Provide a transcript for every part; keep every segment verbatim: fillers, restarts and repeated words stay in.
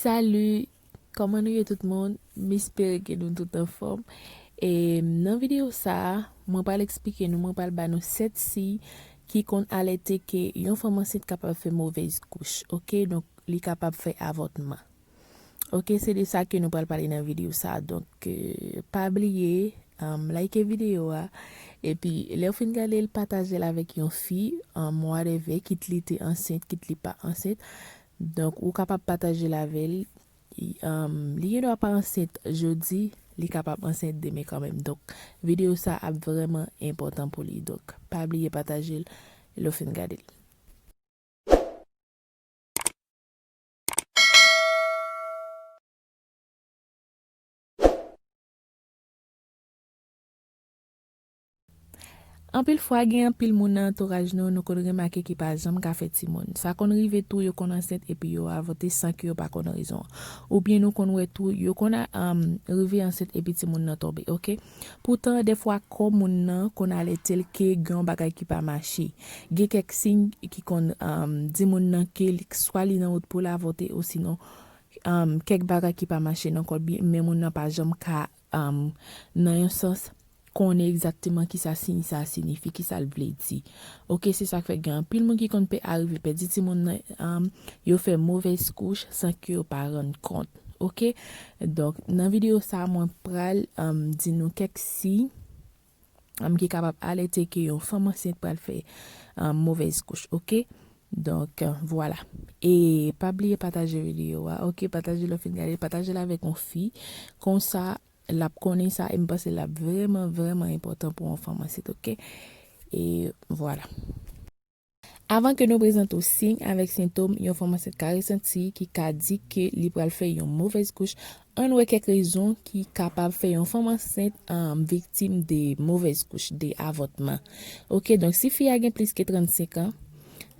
Salut, kòman nou ye tout moun? M espere ke nou tout anfòm. E nan videyo sa a, mwen pral eksplike nou, mwen pral ba nou sèt siy ki konn alète ke yon fanm ansent kapab fè movèz kouch, oke? Donk, li kapab fè avòtman. Oke, se de sa ke nou pral pale nan videyo sa a. Donk, euh, pa bliye, um, like videyo a. Epi, lè w fin gade l, pataje l avèk yon fi, um, whatever, kit li te ansent, kit li pa ansent. Donk, ou kapab pataje l avè l. I- um, li gen dwa pa ansent jodi, li kapab ansent demen kanmenm. Donk, videyo sa ap vrèman enpòtan pou li. Donk, pa bliye pataje l lè w fin gade l. Anpil fwa, gen anpil moun nan antouraj nou, nou konn remake ki pa janm ka fè timoun. Sa konn rive tou, yo konn ansent epi yo avòte san ke yo pa konn rezon an. Oubyen nou konn wè tou, yo konn a- um, rive ansent epi timoun nan tonbe, oke? Poutan, dèfwa, kò moun nan konn alète l ke gen yon bagay ki pa mache. Gen kèk siy ki konn, um, di moun nan ke li, swa li nan wout pou l avòte, osinon, um, kèk bagay ki pa mache nan kò l, byen, men moun nan pa janm ka, um, nan yon sans, konnen egzakteman kisa siy sa a siyifi, kisa l vle di. Oke, se sa k fè gen anpil moun ki konn pe- arive pèdi timoun nan, um, yo fè movèz kouch san ke yo pa rann kont. Oke? Donk, nan videyo sa a, mwen pral, um, di nou kèk siy, um, ki kapab alète ke yon fanm ansent pral fè, um, movèz kouch, oke? Donk, euh, vwala. E pa bliye pataje videyo a, oke? Pataje lè w fin gade, pataje l avèk yon fi. Konsa, l ap konnen sa, e m panse l ap vrèman, vrèman enpòtan pou yon fanm ansent, oke? E vwala. Avan ke nou prezante w siy avèk sentòm yon fanm ansent ka resanti ki ka di ke li pral fè yon movèz kouch, ann wè kèk rezon ki kapab fè yon fanm ansent, um, viktim de movèz kouch, de avòtman. Oke, donk si fi a gen plis ke trannsenk an,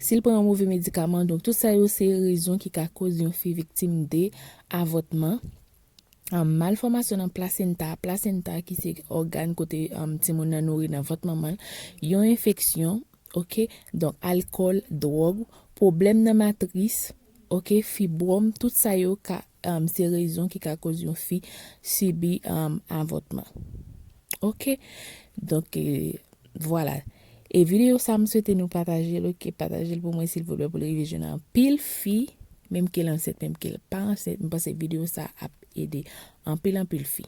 si l pran yon move medikaman, donk tout sa yo se rezon ki ka koz yon fi viktim de avòtman. Um, malfòmasyon nan plasenta, plasenta ki se ògàn kote, um, timoun nan nouri nan vant manman l, yon enfeksyon, oke? Donk, alkòl, dwòg, pwoblèm nan matris, oke? Fibwòm, tout sa yo ka, um, se rezon ki ka koz yon fi sibi, um, avòtman. Oke? Donk, euh, vwala. E videyo sa, m swete nou pataje l, oke? Pataje l pou mwen, silvouplè, pou l rive jwenn anpil fi, menm ke l ansent, menm ke l pa ansent. M panse videyo sa ap ede anpil, anpil fi.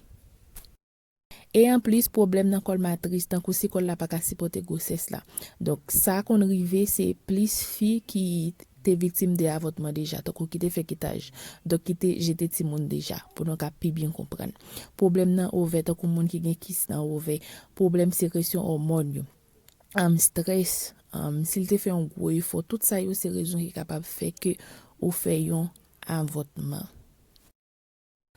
E anplis, pwoblèm nan kòl matris, tankou si kòl la pa ka sipòte gwosès la. Donk, sa konn rive, se plis fi ki te viktim de avòtman deja, tankou ki te fè kitaj. Donk, ki te jete timoun deja, pou nou ka pi byen konprann. Pwoblèm nan ovè, tankou moun ki gen kis nan ovè. Pwoblèm sekresyon òmòn yo. Am, strès, am, si l te fè yon gwo efò, tout sa yo se rezon ki kapab fè ke ou fè yon avòtman.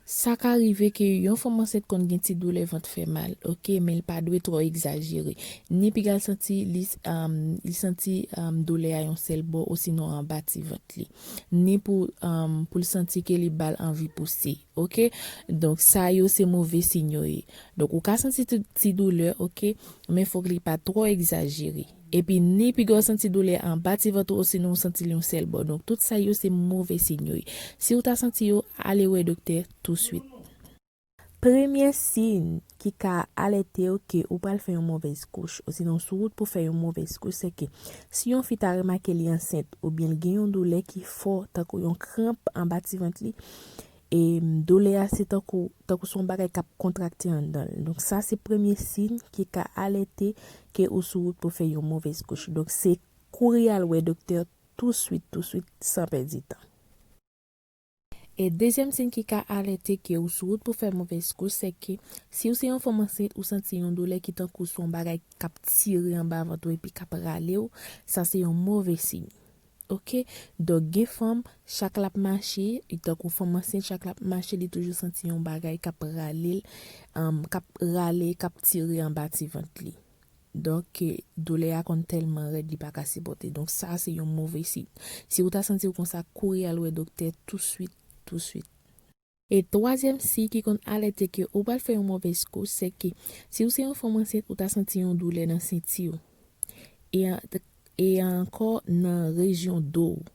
Sa ka rive ke yon fanm ansent konn gen ti doulè vant fè mal, oke, men l pa dwe twò egzajere. Ni piga l santi li, am, li santi, am, doulè a yon sèl bò osinon anba ti vant li. Ni pou, am, pou l santi ke li ba l anvi pouse, oke? Donk, sa yo se move siy yo ye. Donk, ou ka santi ti, ti doulè, oke? Men fòk li pa twò egzajere. Epi ni piga w santi doulè anba ti vant ou osinon w santi l yon sèl bò. Donk, tout sa yo se move siy yo ye. Si w ta santi yo, ale wè doktè touswit. Premye siy ki ka alète w ke ou pral fè yon movèz kouch, osinon sou wout pou fè yon movèz kouch, se ke si yon fi ta remake li ansent oubyen l gen yon doulè ki fò, tankou yon kranp anba ti vant li, e doulè a se tankou, tankou se yon bagay k ap kontrakte anndan l. Donk sa se premye siy ki ka alète ke ou sou wout pou fè yon movèz kouch. Donk se kouri al wè doktè touswit, touswit, san pèdi tan. E dezyèm siy ki ka alète ke ou sou wout pou fè movèz kouch, se ke si w se yon fanm ansent, ou santi yon doulè ki tankou se yon bagay k ap tire anba vant ou epi k ap rale w, sa se yon move siy. Oke? Donk, gen fanm, chak l ap mache, e tankou fanm ansent, chak l ap mache, li toujou santi yon bagay k ap rale l, um, k ap rale, k ap tire anba ti vant li. Donk, eh, doulè a konn tèlman rèd, li pa ka sipòte. Donk, sa se yon move siy. Si w ta santi w konsa, kouri al wè doktè touswit, touswit. E twazyèm siy ki konn alète ke ou pral fè yon movèz kouch, se ke si w se yon fanm ansent, ou ta santi yon doulè nan senti w. E an-, e ankò nan rejyon do w.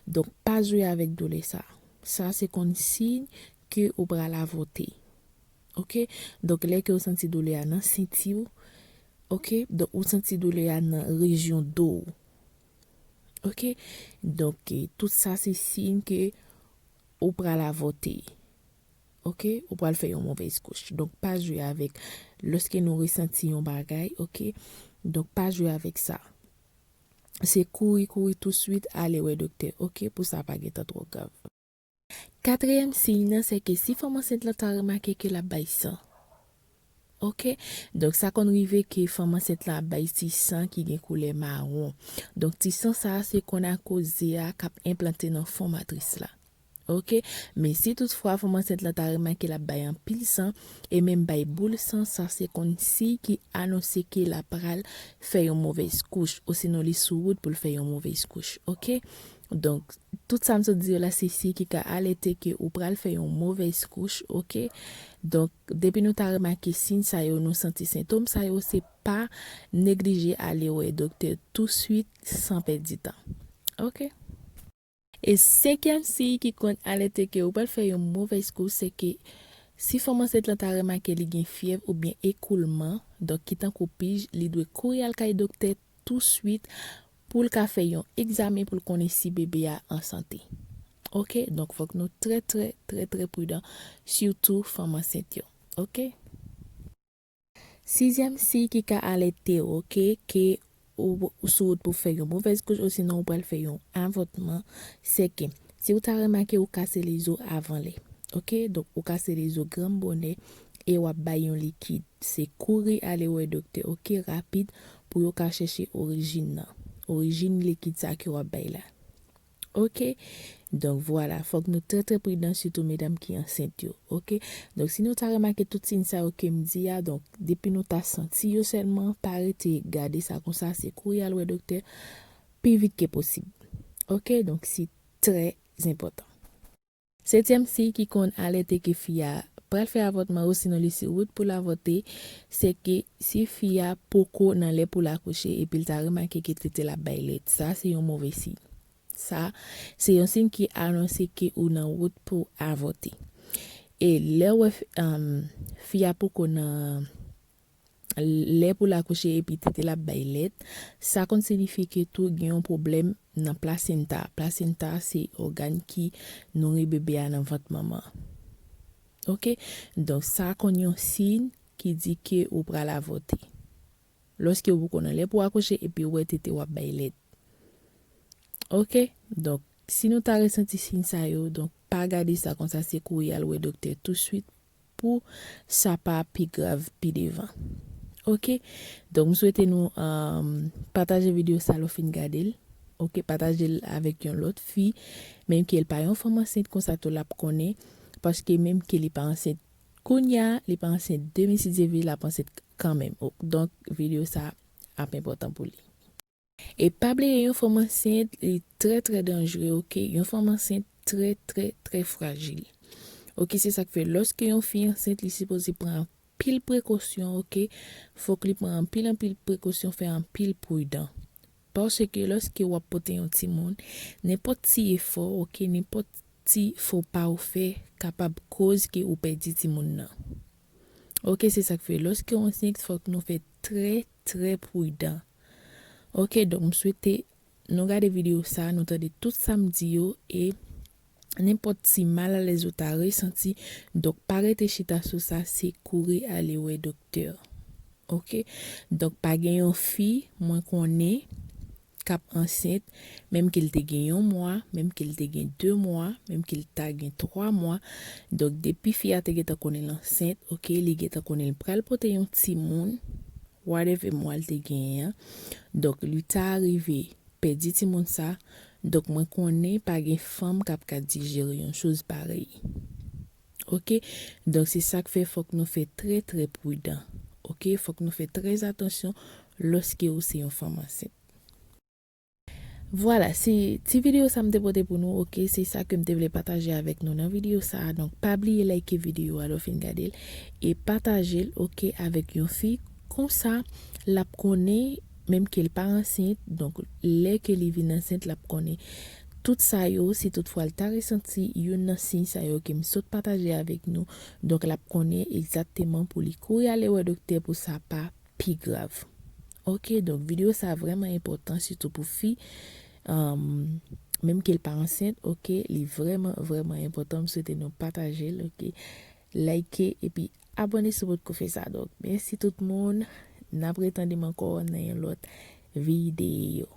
Donk, pa jwe avèk doulè sa. Sa se konn siy ke ou pral avòte. Oke? Donk, lè ke ou santi doulè a nan senti w, oke? Donk, ou santi doulè a nan rejyon do w. Oke? Donk, eh, tout sa se siy ke ou pral avòte. Oke? Ou pral fè yon movèz kouch. Donk, pa jwe avèk lòske nou resanti yon bagay, oke? Donk, pa jwe avèk sa. Se kouri, kouri touswit, ale wè doktè, oke? Pou sa pa gentan twò grav. Katriyèm siy nan, se ke si fanm ansent lan ta remake ke l ap bay san. Oke? Donk, sa konn rive ke fanm ansent lan ap bay ti san ki gen koulè mawon. Donk, ti san sa a, se konn akoze a k ap enplante nan fon matris la. Oke? Men si toutfwa fanm ansent lan ta remake l ap bay anpil san, e menm bay boul san, sa se konn siy ki anonse ke l ap pral fè yon movèz kouch, osinon li sou wout pou l fè yon movèz kouch. Oke? Donk, tout sa m sot di yo la, se siy ki ka alète ke ou pral fè yon movèz kouch, oke? Donk, depi nou ta remake siy sa yo, nou santi sentòm sa yo, se pa neglije ale wè doktè touswit, san pèdi tan. Oke? E senkyèm siy ki konn alète ke ou pral fè yon movèz kouch, se ke si fanm ansent lan ta remake li gen fyèv oubyen ekoulman, donk ki tankou pij, li dwe kouri al kay doktè touswit pou l ka fè yon egzamen pou l konnen si bebe a an sante. Oke? Donk, fòk nou trè, trè, trè, trè pridan, sitou fanm ansent yo. Oke? Sizyèm siy ki ka alète w, oke, ke ou, ou sou wout pou fè yon movèz kouch, osinon ou pral fè yon avòtman, se ke si ou ta remake ou kase lezo avan lè, oke, donk ou kase lezo granm bonè e w ap bay yon likid, se kouri ale wè doktè, oke, rapid, pou yo ka chèche orijin nan, orijin likid sa ke w ap bay la. Oke? Donk, vwala, fòk nou trè, trè pridan, sitou medam ki ansent yo. Oke? Donk, si nou ta remake tout siy sa yo ke m di a, donk, depi nou ta santi yo sèlman, pa rete gade sa konsa, se kouri al wè doktè pi vit ke posib. Oke? Donk, se trè enpòtan. Setyèm siy ki konn alète ke fi a pral fè avòtman, osinon li sou wout pou l avòte, se ke si fi a poko nan lè pou l akouche, epi l ta remake ke tete l ap bay lèt, sa se yon move siy. Sa, se yon siy ki anonse ke ou nan wout pou avòte. E lè w wè, um, fi a poko nan lè pou l akouche epi tete l ap bay lèt, sa konn siyifye ke tou gen yon pwoblèm nan plasenta. Plasenta se ògàn ki nouri bebe a nan vant manman an. Oke? Donk, sa konn yon siy ki di ke ou pral avòte. Lòske ou poko nan lè pou akouche epi ou wè tete w ap bay lèt. Oke? Donk, si nou ta resanti siy sa yo, donk, pa gade sa konsa, se kouri al wè doktè touswit pou sa pa pi grav pi devan. Oke? Donk, m swete nou, um, pataje videyo sa lè w fin gade l. Oke? Pataje l avèk yon lòt fi, menm ke l pa yon fanm ansent, konsa tou l ap konnen, paske menm ke li pa ansent kounye a, li pa ansent demen, si Dye vle, l ap ansent kanmenm. O, donk, videyo sa ap enpòtan pou li. E pa bliye, yon fanm ansent, li trè, trè danjere, oke? Yon fanm ansent trè, trè, trè frajil. Oke, se sa k fè, lòske yon fi ansent, li sipoze pran anpil prekosyon, oke? Fòk li pran anpil, anpil prekosyon, fè anpil pridan. Paske lòske w ap pote yon timoun, nenpòt ti efò, oke, nenpòt ti fo pa ou fè kapab koz ke ou pèdi timoun nan. Oke, se sa k fè, lòske w ansent, fòk nou fè trè, trè pridan. Oke, donk, m swete nou gade videyo sa, nou tande tout sa m di yo, e nenpòt ti malalèz ou ta resanti, donk, pa rete chita sou sa, se kouri ale wè doktè. Oke? Donk, pa gen yon fi mwen konnen k ap ansent, menm ke l te gen yon mwa, menm ke l te gen de mwa, menm ke l ta gen twa mwa. Donk, depi fi a te gentan konnen l ansent, oke, li gentan konnen l pral pote yon timoun, whatever mwa l te genyen an. Donk, li ta rive pèdi timoun sa. Donk, mwen konnen pa gen fanm k ap ka dijere yon choz parèy. Oke? Donk, se sa k fè fòk nou fè trè, trè pridan. Oke? Fòk nou fè trè atansyon lòske ou se yon fanm ansent. Vwala, se ti videyo sa m te pote pou nou, oke? Se sa ke m te vle pataje avèk nou nan videyo sa a. Donk, pa bliye like videyo a lè w fin gade l e pataje l, oke, avèk yon fi. Konsa, l ap konnen, menm ke l pa ansent, donk, lè ke li vin ansent, l ap konnen tout sa yo, si toutfwa l ta resanti youn nan siy sa yo ke m sot pataje avèk nou, donk l ap konnen egzakteman pou li kouri ale wè doktè pou sa pa pi grav. Ok, donk videyo sa vrèman enpòtan, sitou pou fi, um, menm ke l pa ansent, ok, li vrèman, vrèman enpòtan. M swete nou pataje l, ok. Like, epi abòne si w potko fè sa. Donk, mèsi tout moun. N ap retande m ankò nan yon lòt videyo.